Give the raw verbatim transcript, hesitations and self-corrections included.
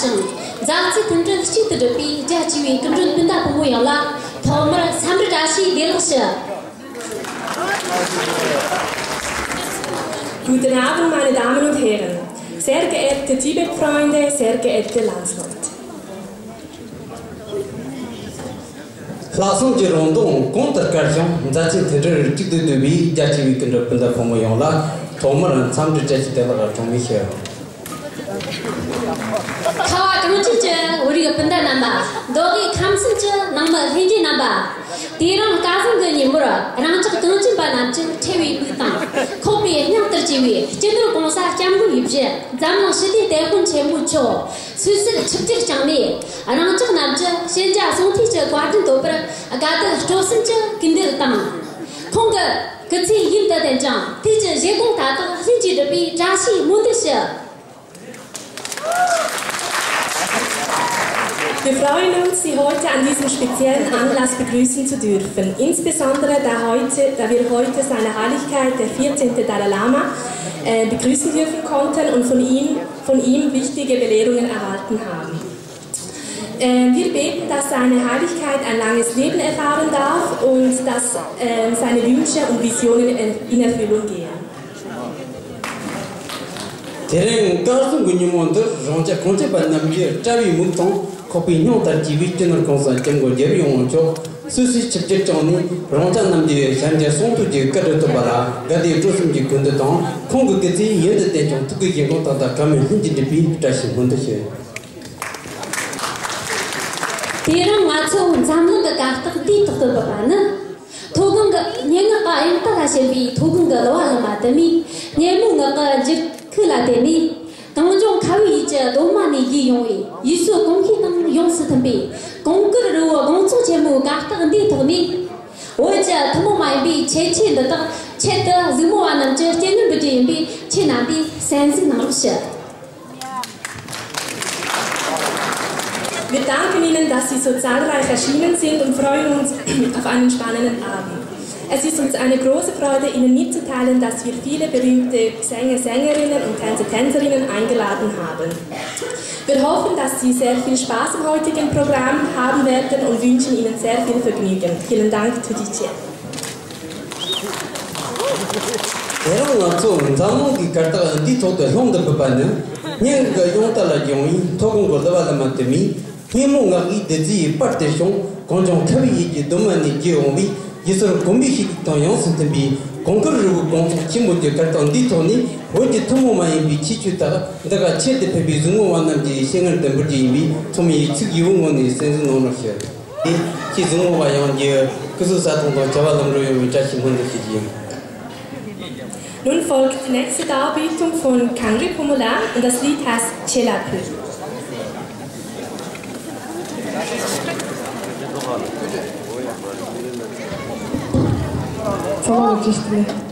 ཞིང་མཛའ་བརྩེའི་མཐུན་སྒྲིལ་གཅིག་ཏུ་སྒྲིལ་བའི་རྒྱ་ཆེ་བའི་སྐུ་མགྲོན་སྤུན་ཟླ་ཕོ་མོ་ཡོངས་ལ་ཐོག་མར་འཚམས་འདྲི་བཀྲ་ཤིས་བདེ་ལེགས་ཞུ། Guten Abend, meine Damen und Herren, sehr geehrte Tibet-Freunde, sehr geehrte Landsleute. ལྷག་བསམ་གྱི་རང་མདངས་གོང་དུ་དཀར་ཞིང་། མཛའ་བརྩེའི་མཐུན་སྒྲིལ་གཅིག་ཏུ་བསྡུས་པའི་རྒྱ་ཆེ་བའི་སྐུ་མགྲོན་སྤུན་ཟླ་ཕོ་མོ་ཡོངས་ལ་ཐོག་མར་འཚམས་འདྲི་བཀྲ་ཤིས་བདེ་ལེགས་གྲངས་མེད་ཞུ། ཁ་བ་གངས་ཅན་གྱི་བོད་རིགས་སྤུན་ཟླ་རྣམ་པ། མདོ་དབུས་ཁམས་གསུམ་གྱི་ནང་མི་ལྷན་རྒྱས་རྣམ་པ། དེ་རིང་སྐལ་བཟང་གི་ཉིན་མོར་རང་ཅག་གངས་ཅན་པ་རྣམས་ཀྱི་ཕྲེང་བའི་མིག་དང་ཁོག་པའི་སྙིང་ལྟར་གྱེས་པའི་སྤྱི་ནོར་༸གོང་ས་༸སྐྱབས་མགོན་ཡིད་བཞིན་འཛམ་གླིང་ཞི་བདེའི་དེད་དཔོན་ཆེན་མོ་མཆོག་སོ་སོར་ཆིབས་བསྒྱུར་བསྐྱངས་ནས། རང་ཅག་རྣམས་ཀྱི་ཞེན་ཆགས་ཟུང་ཐུན་གྱི་བཀའ་དྲིན་འདོད་པར་དགའ་དད་སྤྲོ་གསུམ་གྱི་སྐུལ་འདེད་དང་། ཁོང་གི་སྐུ་ཚེ་ཡུན་དུ་བརྟན་ཅིང་། དུས་ཀྱི་བཞེད་དགོངས་མཐའ་དག་ལྷུན་གྱིས་འགྲུབ་པའི་བཀྲ་ཤིས་སྨོན་འདུན་ཞུ། Wir freuen uns, Sie heute an diesem speziellen Anlass begrüßen zu dürfen, insbesondere da heute, da wir heute seine Heiligkeit, der vierzehnte Dalai Lama, äh, begrüßen dürfen konnten und von ihm, von ihm wichtige Belehrungen erhalten haben. Ähm, wir beten, dass seine Heiligkeit ein langes Leben erfahren darf und dass, ähm, seine Wünsche und Visionen in, in Erfüllung gehen. དེ་རིང་སྐལ་བཟང་གི་ཉིན་མོ་འདིར་རང་ཅག་གངས་ཅན་པ་རྣམས་ཀྱི་དཔྲལ་བའི་མིག་དང་ཁོག་པའི་སྙིང་ལྟར་གྱེས་པའི་སྤྱི་ནོར་༸གོང་ས་༸སྐྱབས་མགོན་རྒྱལ་བའི་དབང་མཆོག་སོ་སོའི་ཆིབས་བསྒྱུར་བསྐྱངས་ནས། རང་ཅག་རྣམས་ཀྱི་ཞལ་མཇལ་གསུང་ཐོས་ཀྱི་བཀའ་དྲིན་ཐོབ་པ་ལ་དགའ་དད་སྤྲོ་གསུམ་གྱི་སྐུལ་འདེད་དང་། ཁོང་གི་སྐུ་ཚེ་ཡུན་དུ་བརྟན་ཅིང་། ཐུགས་ཀྱི་བཞེད་དགོངས་མཐའ་དག་གང་མེད་ལྷུན་གྱིས་འགྲུབ་པའི་བཀྲ་ཤིས་སྨོན་འདུན་ཞུ། དེ་རིང་ང་ཚོ་འཛམ་གླིང་གི་གར་སྟེགས་འདིའི་ཐོག་ཏུ་བབས་པ་ནི། མཐོ་སྒང་གི་སྙན་ངག་གི་དབྱངས་རྟ་ལ་ཞེན་པའི་མཐོ་སྒང་གི་གླུ་བ་ལེན་པ་དུ་མས། སྙན་མོའི་ངག་གི་འགྱུར་ཁུག་ལ་བརྟེན་ནས། གངས་ལྗོངས་ཁ་བའི་ཡུལ་གྱི་གདོད་མ་ནས་རྒྱས་ཡོང་བའི་ཡུལ་སྲོལ་གོམས་གཤིས་དང་ཡོངས་སུ་མཐུན་པའི་གངས་དཀར་རི་བོའི་དགོང་ཚོགས་ཆེན་མོའི་གར་སྟེགས་འདིའི་ཐོག་ནས། བོད་ཀྱི་ཐུན་མོང་མ་ཡིན་པའི་ཁྱད་ཆོས་འདི་དག་ཆེད་དུ་གཟིགས་མོ་བ་རྣམས་ཀྱི་སྤྱན་སྔར་འབུལ་རྒྱུ་ཡིན་པས། ཁྱེད་རྣམ་པས་གསན་གཟིགས་གནང་རོགས་ཞུ། Wir danken Ihnen, dass Sie so zahlreich erschienen sind und freuen uns auf einen spannenden Abend. Es ist uns eine große Freude, Ihnen mitzuteilen, dass wir viele berühmte Sänger, Sängerinnen und Tänzer, Tänzerinnen eingeladen haben. Wir hoffen, dass Sie sehr viel Spaß am heutigen Programm haben werden und wünschen Ihnen sehr viel Vergnügen. Vielen Dank, Tudiche. དེ་རིང་ང་ཚོ་འཛམ་གླིང་གི་གར་སྟེགས་འདིའི་ཐོག་ཏུ་ལྷུང་དུ་བུད་པ་ནི། སྙན་ངག་གི་དབྱངས་རྟ་ལ་སྦྱངས་པའི་མཐོ་སྒང་གི་གླུ་བ་ལེན་པ་དུ་མས། སྙན་མོ་ངག་གི་བདུད་རྩིའི་པར་དེ་ཤོང་། གངས་ལྗོངས་ཁ་བའི་ཡུལ་གྱི་གདོད་མ་ནས་རྒྱས་འོང་བའི་ཡུལ་སྲོལ་གོམས་པའི་གཤིས་ལུགས་དང་ཡོངས་སུ་མཐུན་པའི་གངས་དཀར་རི་བོའི་དགོང་ཚོགས་ཆེན་པོ་གྱི་གར་སྟེགས་འདིའི་ཐོག་ནས། བོད་ཀྱི་ཐུན་མོང་མ་ཡིན་པའི་ཁྱད་ཆོས་དག་འདི་ག་ཆེད་དུ་ཕེབས་པའི་གཟིགས་མོ་བ་རྣམས་ཀྱི་སྤྱན་སྔར་དུ་འབུལ་རྒྱུ་ཡིན་པས། ཚང་མས་ཡིད་ཆེས་ཡོད་པའི་ངང་ནས་གསན་གཟིགས་གནང་རོགས་ཞུ། དེ་ཁྱེད་གཟིགས་མོ་བ་ཡོངས་ཀྱི་སྐུ་གཟུགས་གསལ་ཐང་དང་བྱ་བ་ལམ་འགྲོ་ཡོང་བའི་བཀྲ་ཤིས་སྨོན་འདུན་ཞུ་རྒྱུ་ཡིན། Nun folgt die nächste Darbietung von Kangri Pumula und das Lied heißt Chelapur. ཚང་མ་ལ་བཀྲ་ཤིས་བདེ་ལེགས།